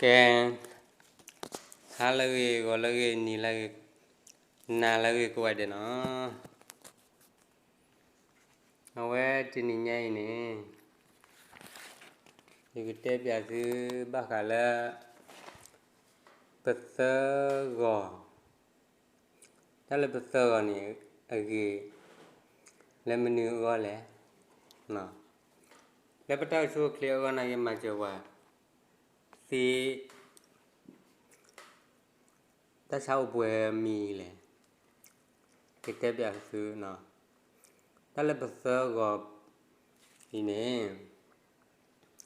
ကဲ, ဟါလၢအဂ့ၤ, ဂီၤလၢအဂ့ၤ, နံၤလၢအဂ့ၤ, နၤလၢအဂ့ၤကိးဂၤဒဲးနီၤ. အဝဲတနံၤညါအံၤန့ၣ် ယကတဲပျးသုဘၣ်ဃးလၢ ပသၢဂီၤ, တၢ်လၢပသၢဂီၤန့ၣ် အဂ့ၤလၢမနုၤအဂီၢ်လဲၣ်. လၢပတၢ်အိၣ်ဆူၣ်အိၣ်ချ့အဂီၢ်န့ၣ် ကမၤစၢၤပှၤသ့ တၢ်ဆါအိၣ်ပှဲၤမံၤလဲၣ်. ကတဲပျးသု, တၢ်လၢပသၢဂီၤအံၤန့ၣ်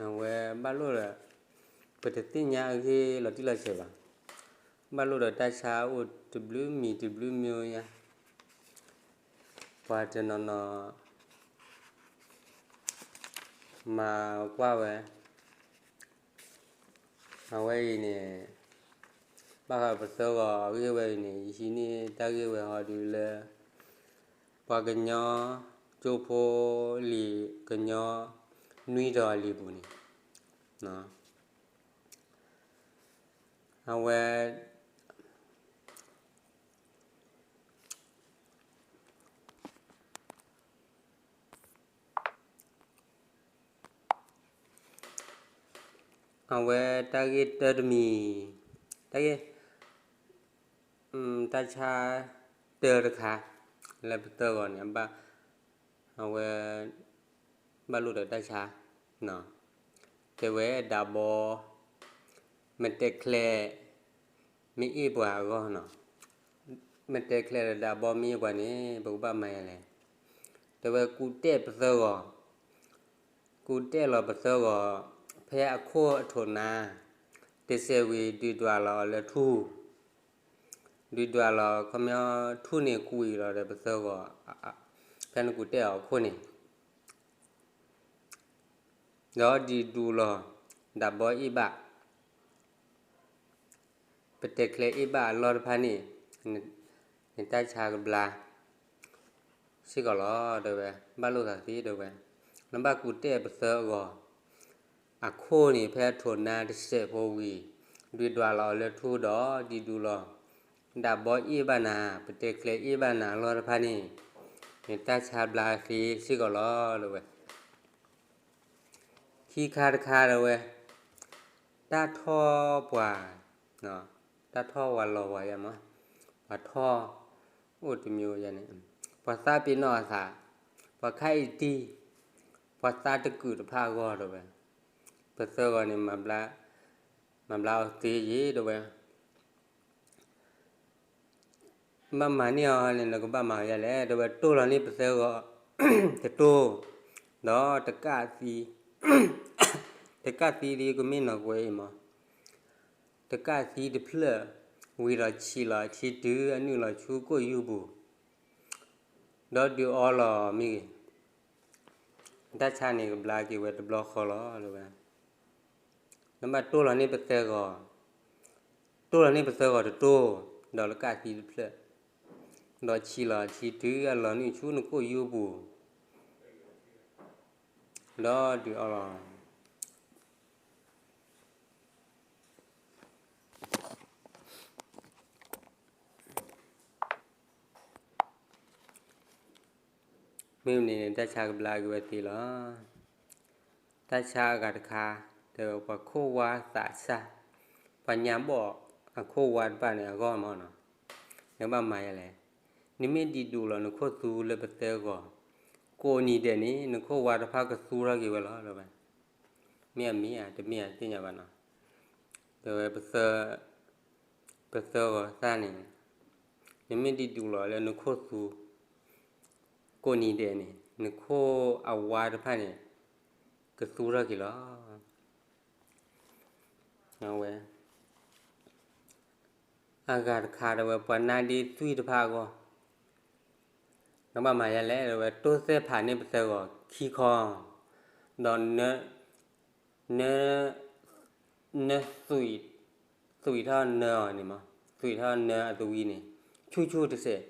အဝဲဘၣ်လိၣ်ဒီး ပတသ့ၣ်ညါအဂ့ၢ်လီၤတံၢ်လီၤဆဲးဘၣ်. ဘၣ်လိၣ်ဒီးတၢ်ဆါအိၣ်တဘျုးမံၤတဘျုးမံၤညါ, ပှၤတနီၤနီၤ မၤကွၢ်ဝဲ အဝဲအံၤန့ၣ် ဘၣ်ဃးပသၢဂီၤအဂ့ၢ်ဝဲအံၤန့ၣ် ယဟံးန့ၢ်တၢ်ဂ့ၢ်ဝဲဟီဒုးလၢ ပှၤကညီကၠိဖိလံာ်ကညီနွံတီၤအလံာ်ပူၤန့ၣ် အဝဲ အဝဲတၢ်ဂ့ၢ်တၢတမံၤ, တၢ်ဂ့ၢ်, တၢ်ဆါတၢတခါ လၢပသၢဂီၤန့ၣ် အဝဲ ဘၣ်လိၣ်ဒီးတၢ်ဆါ, တဲဝဲဒၣ်ဘီ မ့ၢ်တဲကျဲ မ့ၢ်အ့ၣ်ပှၤအဂီၢ်နီၤ, မ့ၢ်တဲကျဲဒီးဒၣ်ဘီမ့ၢ်အ့ၣ်ပှၤန့ၣ် ပကဘၣ်မၤယၤလဲၣ်. တဲဝဲကူၣ်တဲၣ်ပသၢဂီၤ, ကူၣ်တဲၣ်လီၤပသၢဂီၤ ဖဲအခိၣ်အထိးနါ တစဲးဝံၤ ဒုးဒွးလီၤအီၤလၢထူၣ်, ဒုးဒွးလီၤ ခီပညီထူၣ်န့ၣ်ကွံာ်လီၤဒီးပသၢဂီၤ ဖဲနကူၣ်တဲၣ်အီၤအခိၣ်န့ၣ် ဒီးဒုးဒူလီၤ ဒၣ်ဘီအ့ၣ်ဘၣ်, ပတဲကျဲအ့ၣ်ဘၣ်အလီၢ်တဖၣ်န့ၣ် နတၢ်ဆါကဘျါစ့ၢ်ကီးလီၤ တဲဝဲ, ဘၣ်လိာ်သးသ့ တဲဝဲ, နဘၣ်ကူၣ်တဲၣ်ပသၢဂီၤ အခိၣ်န့ၣ် ဖဲအထိးနါတစဲးဖိဝံၤ ဒုးဒွးလီၤအီၤလၢထူၣ်ဒီး ဒုးဒူလီၤ ဒၣ်ဘီအ့ၣ်ဘၣ်နၤ ပတဲကျဲအ့ၣ်ဘၣ်နၤအလီၢ်တဖၣ်န့ၣ် နတၢ်ဆါဘျါသ့စ့ၢ်ကီးလီၤ တဲဝဲ. ခံခါတခါ တဲဝဲ, တၢ်ထီၣ်ပှၤ, တၢ်ထီၣ်ပှၤလီၤပှၤယၤမး, ပှၤထီၣ် အိၣ်တမံၤယၤန့ၣ်, ပှၤသးပ့ၤနီၣ်အသး, ပှၤခါအံၤတံၢ်, ပှၤသးတကုာ်တဖၣ်အဂီၢ် တဲဝဲ, ပသၢဂီၤန့ၣ် မၤဘျါအီၤသ့ယ့ၤ တဲဝဲ. ဘၣ်မၤန့ၢ်အီၤန့ၣ် နကဘၣ်မၤယၤလဲၣ် တဲဝဲ, တိၢ်လီၤန့ၢ်ပသၢဂီၤတတိၢ်, ဒီးတကးသံ, တကးသံဒ်ကမ့ၢ်နီၢ်ကွဲအံၤမး, တကးသံတဖျၢၣ်, ဝံၤဒီးဆံးလီၤအထံတုၤအနုာ်လီၤဆူကိာ်ယူၢ်ပူၤ, ဒီးဒုးအီလီၤမ့ၢ်ဂ့ၤ, တၢ်ဆါန့ၣ်ကဘျါက့ၤဝဲတဘျီဃီလီၤ တဲဝဲ. နဘၣ်တိၢ်လီၤန့ၢ်ပသၢဂီၤ, တိၢ်လီၤန့ၢ်ပသၢဂီၤတတိၢ်, ဒီးတကးသံတဖျၢၣ်, ဒီးဆံးလီၤအထံတုၤအလီၤနုာ်ဆူနကိာ်ယူၢ်ပူၤ, ဒီးဒုးအီလီၤ မ့မ့ၢ်န့ၣ် တၢ်ဆါကဘျါက့ၤဝဲသ့လီၤ. တၢ်ဆါအဂၤတခါ, ဒီးပှၤခိၣ်ဝါသးစၢ်, ပှၤညါဘီၣ်အခိၣ်ဝါတဖၣ်န့ၣ်အဂီၢ်မးနီၤ, နကဘၣ်မၤယၤလဲၣ်. နမ့ၢ်ဒုးဒူလီၤနခိၣ်သူလၢပသၢဂီၤ, ကိးနံၤဒဲးန့ၣ် နခိၣ်ဝါတဖၣ်ကသူထီၣ်က့ၤဝဲလီၤ တဲဝဲ. မ့ၢ်အမ့ၢ်ဧါ တမ့ၢ်ဧါ တသ့ၣ်ညါဘၣ်နီၤ, တဲဝဲ ပသၢဂီၤသၣ်န့ၣ်, နမ့ၢ်ဒုးဒူလီၤလၢနခိၣ်သူ, ကိးနံၤဒဲးန့ၣ် နခိၣ်အဝါတဖၣ်န့ၣ် ကသူထီၣ်က့ၤလီၤ. အဝဲ အဂၤတခါ တဲဝဲ ပှၤနါဒ့သွံၣ်တဖၣ်အဂီၢ်, နဘၣ်မၤယၤလဲၣ် တဲဝဲ, တိၢ်သဲၣ်ဖးန့ၢ်ပသၢဂီၤခံခီ, ဒီး န နသွံၣ်, သွံၣ်ထီၣ်နၢအီၤန့ၣ်မး, သွံၣ်ထီၣ်နၢအသဝံန့ၣ် ဆူၣ်ဆူၣ်တစဲး,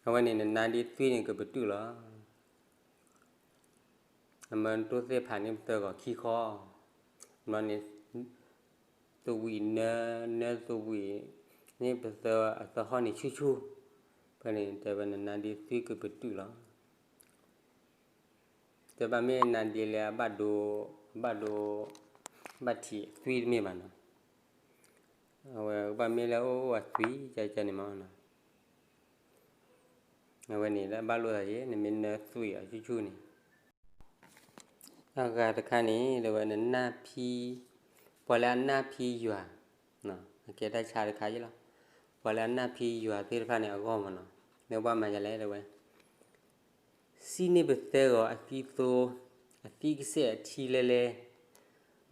အဝဲန့ၣ်နနါဒ့သွံၣ်န့ၣ်ကပတုာ်လီၤ. အမ့ၢ်တိၢ်သဲၣ်ဖးန့ၢ်ပသၢဂီၤခံခီ, ဘျီန့ၣ် သဝံးနၢ နၢသဝံးန့ၣ်ပသၢအသဟီၣ်န့ၣ်ဆူၣ်ဆူၣ်, ဖဲန့ၣ်တဲဝဲနနါဒ့သွံၣ်ကပတုာ်လီၤ. တဲဘၣ်မ့ၢ်နါဒ့လၢအဘၣ်ဒိ, အဘၣ်ဒိ, ဘၣ်ထံးသွံၣ်တမ့ၢ်ဘၣ်နီၤ. အဝဲကဘၣ်မ့ၢ်လၢအအိၣ်အသွံၣ်ကကန့ၣ်မးနီၤ. အဝဲန့ၣ်လၢအဘၣ်လိာ်သးယဲ နမ့ၢ်နၢသွံၣ်အီၤဆူၣ်ဆူၣ်န့ၣ် အဂၤတခါန့ၣ် တဲဝဲနနၢ်ဖံ, ပှၤလၢအနၢ်ဖံယွၤ, အကဲတၢ်ဆါတခါယဲလီၤ. ပှၤလၢအနၢ်ဖံယွၤသ့ၣ်တဖၣ်န့ၣ်အဂီၢ်မးနီၤ, နဘၣ်မၤယၤလဲၣ် တဲဝဲ စံးန့ၢ်ပသၢဂီၤအသံသိ, အသံကစဲာ်အထံလဲလဲ,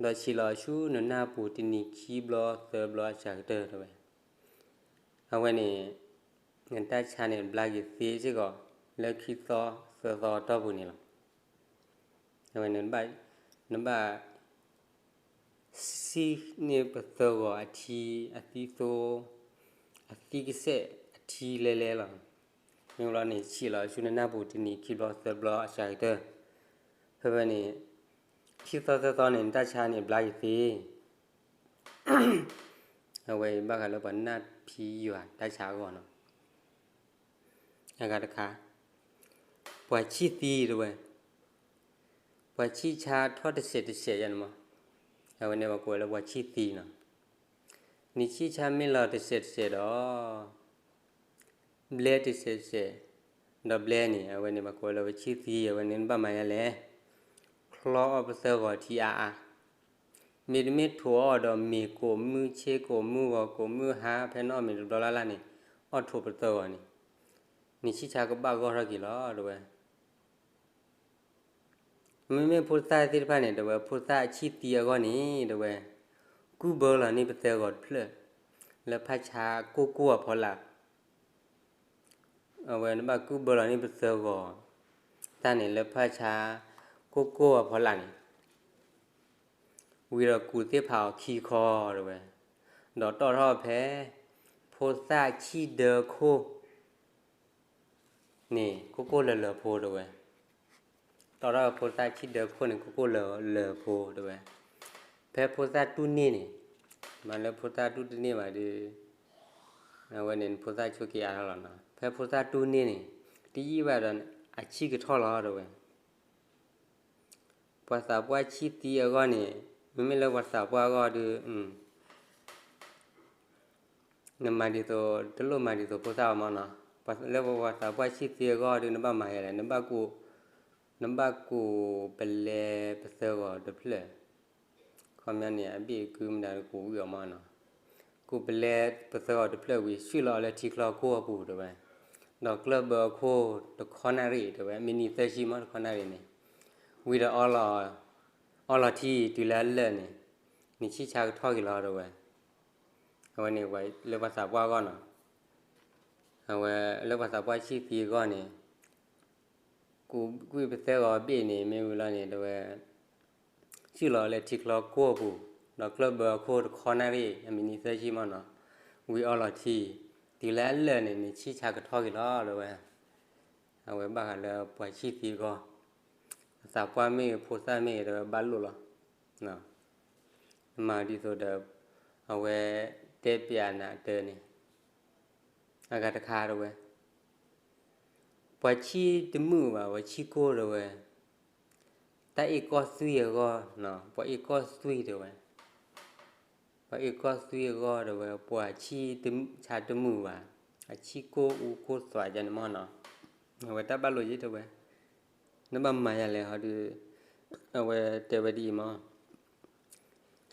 ဒီးဆံးလီၤဆူနနၢ်ပူၤတနံၤခံဘျီသၢဘျီအစှၤကတၢၢ် တဲဝဲ. အဝဲန့ၣ် နတၢ်ဆါန့ၣ်ဘျါက့ၤသ့စ့ၢ်ကီး လၢခံသီသၢသီအတီၢ်ပူၤန့ၣ်လီၤ. အဝဲန့ၣ် နဘၣ် စံးန့ၢ်ပသၢဂီၤအထံ အသံသိ, အသံကစဲာ်အထံလဲလဲလီၤ. မ့ၢ်လီၤန့ၣ် ဆံးလီၤဆူနနၢ်ပူၤတနံၤခံဘျီသၢဘျီအစှၤကတၢၢ်, ဖဲဖဲန့ၣ် ခံသီသၢသီန့ၣ် နတၢ်ဆါန့ၣ်ဘျါက့ၤသ့. အဝဲအံၤဘၣ်ဃးလၢပှၤနၢ်ဖံယွၤတၢ်ဆါအဂီၢ်နီၤ. အဂၤတခါ ပှၤဆံၣ်သံ တဲဝဲ, ပှၤဆံၣ်ဆါထီၣ်တစဲးတစဲးယဲန့ၣ်မး, အဝဲန့ၣ်ပှၤကိးဝဲလၢပှၤဆံၣ်သံနီၤ. နဆံၣ်ဆါမ့ၢ်လီၤတစဲးတစဲးဒီး ဘျဲတစဲးတစဲး, ဒီးဘျဲန့ၣ် အဝဲန့ၣ်ပှၤကိးဝဲလၢပှၤဆံၣ်သံ, အဝဲန့ၣ်နဘၣ်မၤယၤလဲၣ်, ချီအီၣ်ပသၢဂီၤထံအါအါ, မ့တမ့ၢ်ထိးအီၣ်ဒီးမ့ၤကိးမုၢ်ဆ့ကိးမုၢ်ဂီၤကိးမုၢ်ဟါ ဖဲနအီၣ်မ့ၤတဘျီလၢ်လၢ်န့ၣ် အီၣ်ထိးပသၢဂီၤန့ၣ် နဆံၣ်ဆါကဘၣ်ဂီၢ်ထီၣ်က့ၤလီၤ တဲဝဲ. မ့မ့ၢ်ဖိသၣ်သ့ၣ်တဖၣ်န့ၣ် တဲဝဲ ဖိသၣ်အဆံၣ်သံအဂီၢ်န့ၣ် တဲဝဲ ကူၣ်ဘၢလီၤန့ၢ်ပသၢဂီၤတဖျၢၣ် လၢဖၣ်ဆါကိၢ်ကိၢ်အဖီလာ်, အဝဲနဘၣ်ကူၣ်ဘၢလီၤန့ၢ်ပသၢဂီၤ တၢ်န့ၣ်လၢဖၣ်ဆါ ကိၢ်ကိၢ်အဖီလာ်န့ၣ် ဝံၤဒီးကူးသ့ၣ်ဖးအီၤခံခီ တဲဝဲ, ဒီးတီၣ်ထီၣ်ဖဲ ဖိသၣ်ဆံၣ်ဒၢခိၣ် န့ၣ် ကိၢ်ကိၢ်လၢၤလၢၤဖိ တဲဝဲ, တီၣ်ထီၣ်ဖိသၣ်ဆံၣ်ဒၢခိၣ်န့ၣ် ကိၢ်ကိၢ်လၢၤလၢၤဖိ တဲဝဲ, ဖဲဖိသၣ်တူၢ်န့ၢ်န့ၣ်, မ့ၢ်လၢဖိသၣ်တူၢ်တန့ၢ်ဘၣ်ဒီး အဝဲန့ၣ် ဖိသၣ်ဆိက့ၤအါထီၣ်လီၤနီၤ. ဖဲဖိသၣ်တူၢ်န့ၢ်န့ၣ် တယံာ်ဘၣ်ဒီး အဆံၣ်ကထီၣ်လီၤ တဲဝဲ. ပှၤသးပှၢ်ဆံၣ်သံအဂီၢ်န့ၣ်, မ့မ့ၢ်လၢပှၤသးပှၢ်အဂီၢ်ဒီး နမၤဒ်သိး တလိၣ်မၤဒ်သိးဖိသၣ်အီၤမးနီၤ. လၢပှၤသးပှၢ်ဆံၣ်သံအဂီၢ်ဒီး နဘၣ်မၤယၤလဲၣ်, နဘၣ်ကူးပလဲပသၢဂီၤတဖျၢၣ်, ခီပညီန့ၣ် အဘ့ၣ်အကုမတၤတကူးဝံၤအီၤမးနီၤ. ကူးပလဲပသၢဂီၤတဖျၢၣ်ဝံၤ ဆူၣ်လီၤအီၤလၢထံချီကိၢ်အပူၤ တဲဝဲ, ဒီးကျၢၢ်ဘၢအခိၣ်တခီနၣ်ရံၣ် တဲဝဲ, မံးနံးသၢဆံမး တခီနၣ်ရံၣ်န့ၣ်, ဝံၤဒီး အီလီၤထံ တုၤလၢအလၢာ်န့ၣ်, နဆံၣ်ဆါကထီၣ်က့ၤလီၤ တဲဝဲ. အဝဲန့ၣ် လၢပှၤသးပှၢ်အဂီၢ်နီၤ. အဝဲလၢပှၤသးပှၢ်ဆံၣ်သံအဂီၢ်န့ၣ်, ကူးကွံာ်ပသၢဂီၤဘ့ၣ်န့ၣ် မ့ၢ်ဝံၤလီၤန့ၣ် တဲဝဲ ဆူၣ်လီၤလၢထံချီကိၢ်အပူၤ, ဒီးကျၢၢ်ဘၢအခိၣ်တခီနၣ်ရံၣ် အမံးနံးသၢဆံမးနီၤ, ဝံၤအီလီၤထံ, တုၤလၢအလၢာ်န့ၣ် နဆံၣ်ဆါကထီၣ်က့ၤလီၤ တဲဝဲ. အဝဲဘၣ်ဃးလၢပှၤဆံၣ်သံအဂီၢ်, သးပှၢ်မ့ၢ်ဂ့ၤ ဖိသၣ်မ့ၢ်ဂ့ၤ တဲဝဲဘၣ်လိၣ်လီၤ. မၤဒ်သိးဒီး အဝဲတဲပျးနၤအတၢ်န့ၣ်, အဂၤတခါ တဲဝဲ ပှၤဆံၣ်တမုာ်ဘၣ် ပှၤဆံၣ်ကိၢ် တဲဝဲ, တၢ်အ့ၣ်ကီၢ်သွံၣ်အဂီၢ်, ပှၤအ့ၣ်ကီၢ်သွံၣ် တဲဝဲ, ပှၤအ့ၣ်ကီၢ်သွံၣ်အဂီၢ် တဲဝဲ ပှၤဆံၣ်ဆါတမုာ်ဘၣ်, အဆံၣ်ကိၢ်အူကိၢ်သွးယါန့ၣ်မးနီၤ. အဝဲတၢ်ဘၣ်လိာ်ယဲ တဲဝဲ, နဘၣ်မၤယၤလဲၣ်ဟီဒီး, အဝဲတဲဝဲဒ်အံၤမး,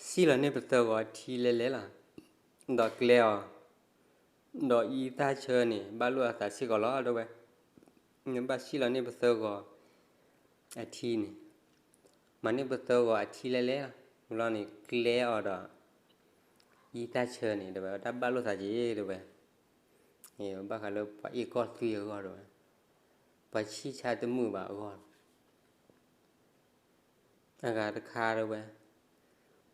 စံၣ်လီၤန့ၢ်ပသၢဂီၤအထံလဲလဲလီၤ, ဒီးကျဲအီၤ, ဒီးအံသၣ်ဆၢန့ၣ် ဘၣ်လိာ်အသးစ့ၢ်ကီးလီၤ တဲဝဲ. နဘၣ်စံၣ်လီၤန့ၢ်ပသၢဂီၤအထံန့ၣ်, မၤန့ၢ်ပသၢဂီၤအထံလဲလဲလီၤ, ဝံၤလီၤန့ၣ် ကျဲအီၤဒီး အံသၣ်ဆၢန့ၣ် တဲဝဲ တၢ်ဘၣ်လိာ်သးက့ၤ တဲဝဲ. ဘၣ်ဃးလၢပှၤအ့ၣ်ကီၢ်သွံၣ်အဂီၢ် တဲဝဲ, ပှၤဆံၣ်ဆါတမုာ်ဘၣ်အဂီၢ် အဂၤတခါ တဲဝဲ,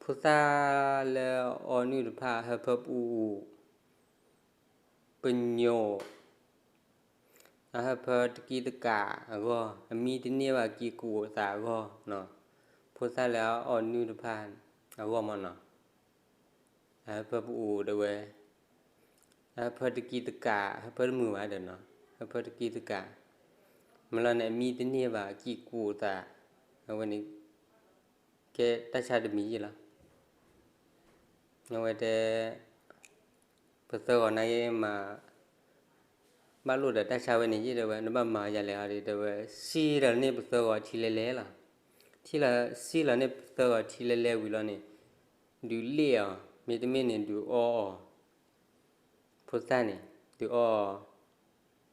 ဖိသၣ်လၢအီနုၢ်တဖၣ် အဟၢဖၢပူၤ ပညိၣ်, အဟၢဖၢတကံတကးအဂီၢ်, အမံတန့ၢ်ဘၣ်ကံကူးသးအဂီၢ်, ဖိသၣ်လၢအအီနုၢ်တဖၣ်အဂီၢ်မးနီၤ. အဟၢဖၢပအိၣ်တဲဝဲ, အဟၢဖၢတကံတကး အဟၢဖၢတမုာ်ဘၣ်ဒီးနီၤ, အဟၢဖၢတကံတကး, မ့ၢ်လီၤန့ၣ် အမံတန့ၢ်ဘၣ် ကံၣ်ကူၣ်သး, အဝဲန့ၣ် ကဲတၢ်ဆါတမံၤယ့ၢ်လီၤ. အဝဲတဲ ပသၢဂီၤနာ်က့မး ဘၣ်လိၣ်ဒီးတၢ်ဆါဝဲန့ၣ်ယ့ၢ်တဲဝဲ, နဘၣ်မၤယၤလဲၣ်အီၤဒီးတဲဝဲ, စံၣ်လီၤန့ၢ်ပသၢဂီၤထံလဲၤလဲၤလီၤ. ထံၣ်လီၤ စံၣ်လီၤန့ၢ်ပသၢဂီၤထံလဲၤလဲၤဝံၤလီၤန့ၣ်, ဒုးလ့ၣ်အီၤ, မ့တမ့ၢ်န့ၣ် ဒုးအီအီၤ, ဖိသၣ်န့ၣ် ဒုးအီ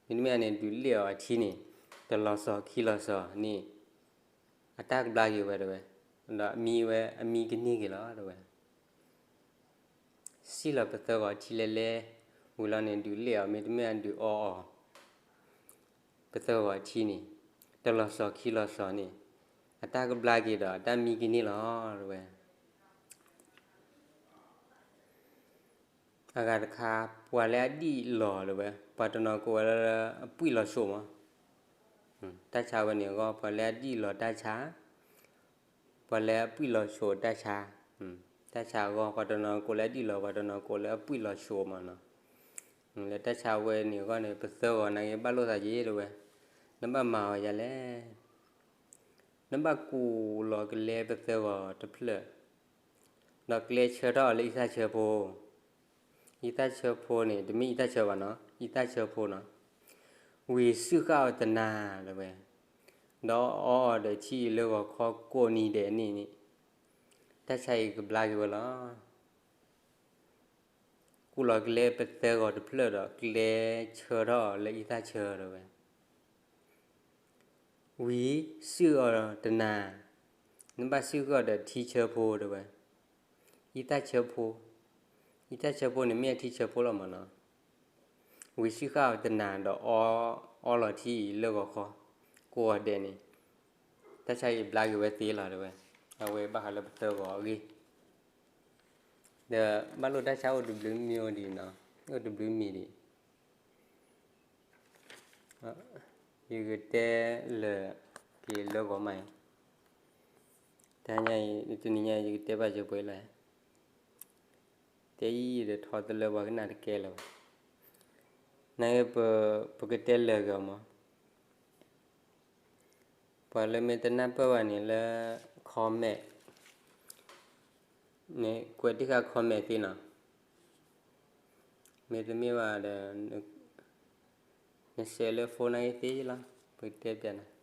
အီၤ, မ့တမ့ၢ်န့ၣ် ဒုးလ့ၣ်အီၤအထံန့ၣ်, တလီၤစီၤခံလီၤစီၤန့ၣ် အတၢ်ကဘျါက့ၤဝဲတဲဝဲ, ဒီးအမံဝဲ အမံကန့ၢ်က့ၤလီၤတဲဝဲ. စံၣ်လီၤပသၢဂီၤထံလဲၤလဲၤ, ဝံၤလီၤန့ၣ် ဒုးလ့ၣ်အီၤ မ့တမ့ၢ်အဒုးအီအီၤ, ပသၢဂီၤထံန့ၣ်, တလီၤစီၤခံလီၤစီၤန့ၣ်, အတၢ်ကဘျါက့ၤဒီးအတၢ်မံကန့ၢ်လီၤတဲဝဲ. အဂၤတခါ ပှၤလၢအဒံၣ်လီၤတဲဝဲ, ပှၤတနီၤကိးဝဲလၢအပှံၢ်လီၤဆိးမး, တၢ်ဆါဝဲန့ၣ်အဂီၢ် ပှၤလၢအဒံၣ်လီၤတၢ်ဆါ, ပှၤလၢအပှံၢ်လီၤဆိးတၢ်ဆါ, တၢ်ဆါအဂီၢ် ပှၤတနီၤကိးလၢအဒံၣ်လီၤ ပှၤတနီၤကိးလၢအပှံၢ်လီၤဆိးမးနီၤ. လၢတၢ်ဆါဝဲန့ၣ်အဂီၢ်န့ၣ် ပသၢဂီၤနာ်က့ဘၣ်လိၣ်သးယ့ၢ်တဲဝဲ, နဘၣ်မၤအီၤယၤလဲၣ်. နဘၣ်ကူၣ်လီၤကလဲပသၢဂီၤတဖျၢၣ်, ဒီးကျဲဆၢထီၣ်အီၤလၢအံသၣ်ဆၢဖိ, အံသၣ်ဆၢဖိန့ၣ် တမ့ၢ်အံသၣ်ဆၢဘၣ်နီၤ, အံသၣ်ဆၢဖိနီၤ, ဝံၤစူၣ်ဃာ်အီၤတနၤတဲဝဲ, ဒီးအီအီၤဒီးထံအံၤလၢဂီၤခီကိးနံၤဒဲးန့ၣ်န့ၣ်, တၢ်ဆါအံၤကဘျါက့ၤဝဲလီၤ. ကူၣ်လီၤကလဲပသၢဂီၤတဖျၢၣ်ဒီး ကျဲဆၢထီၣ်အီၤလၢအံသၣ်ဆၢတဲဝဲ. ဝံၤစူၣ်အီၤတနၤ, နဘၣ်စူၣ်ဃာ်အီၤဒီးထံဆၢဖိတဲဝဲ, အံသၣ်ဆၢဖိ, အံသၣ်ဆၢဖိန့ၣ်မ့ၢ်အထံဆၢဖိလီၤမးနီၤ. ဝံၤစူၣ်ဃာ်အီၤတနၤဒီး အီလီၤထံအံၤလၢဂီၤခီကိးဂၤဒဲးန့ၣ်, တၢ်ဆါအံၤဘျါက့ၤဝဲသ့လီၤတဲဝဲ. အဝဲဘၣ်ဃးလၢပသၢဂီၤအဂ့ၢ်, ဒီးဘၣ်လိၣ်တၢ်ဆါအိၣ်တဘျုးမံၤဒံးနီၤ, အိၣ်တဘျုးမံၤဒံး ယကတဲလၢာ်က့ၤလၢဂီၤမး, တနံၤညါအံၤ တနံၤညါအံၤ ယကတဲဘၣ်စၢၤပှဲၤလီၤ, တဲအံၤဒီးထီတလၢပှၤကနၣ်တကဲလၢၤဘၣ်, နပကတဲလၢာ်က့ၤအီၤမး. ပှၤလၢမ့ၢ်တနၢ်ပၢၢ်ဘၣ်န့ၣ်လၢ comment န့ၣ် ကွဲးတံၢ်ဃာ် comment သ့နီၤ, မ့တမ့ၢ်ဘၣ်ဒီး န share လၢ phone နာ်က့သ့လီၤ, ပကတဲပျးနၤ.